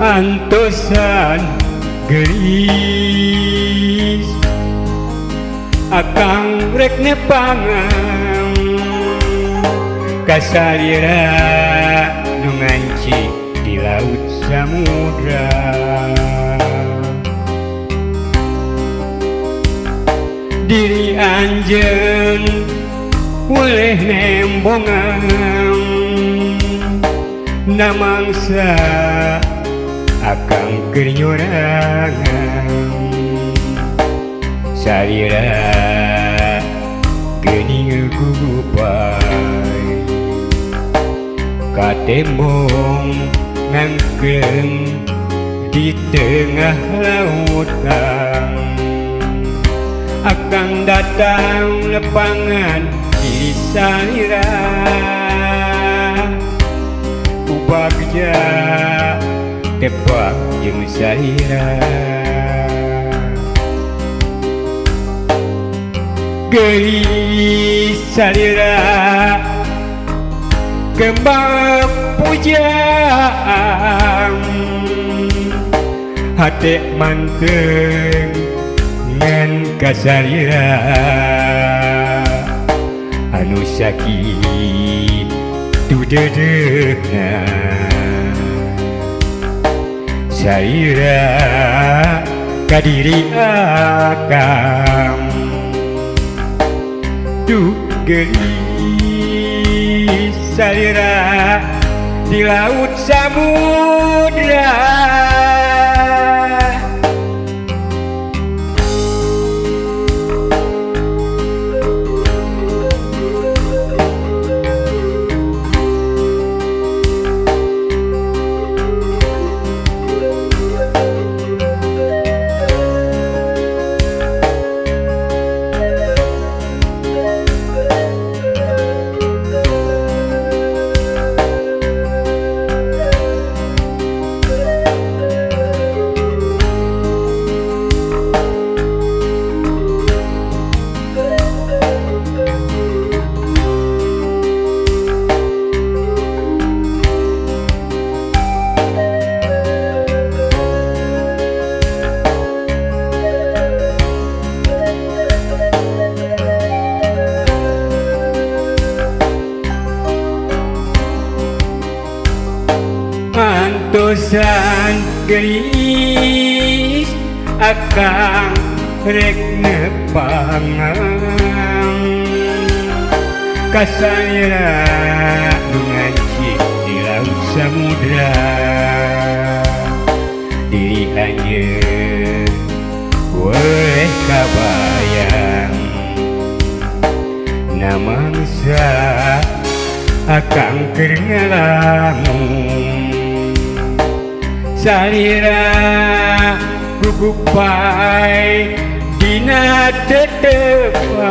Antosan geulis akang rek nepangan ka salira nu nganci di laut samudra. Diri anjeun boleh nembongan namangsa akang keur nyorangan salira geuning gugupai katembong ngangkeung di tengah lautan. Akang datang lepangan di salira ku bagja tepang jeung salira. Geulis salira kembang pujaan hate manteng ngan ka salira anu sakitu deudeuhna. Salira ka diri akang duh geulis salira di laut samudra. Antosan geulis akang rek nepangan ka salira nu nganci di laut samudra. Diri anjeun boleh kabayang namangsa akang keur ngalamun salira gugupai dina tetepang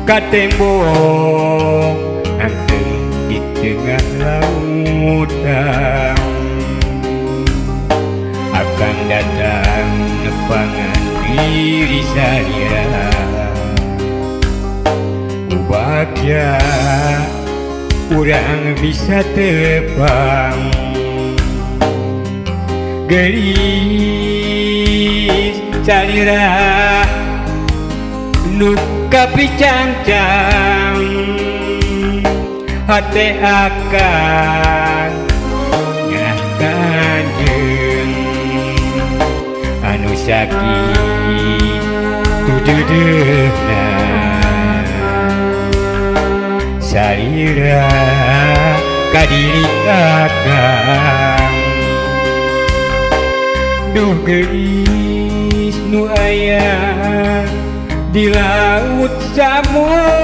katembong anteng di tengah lautan. Akang datang nepangan diri salira ku bagja urang bisa tepang. Geulis salira nu kapicancang hate akang nyerah ka anjeun anu sakitu deudeuhna. Salira ka diri akang duh geulis nu aya di laut samudra.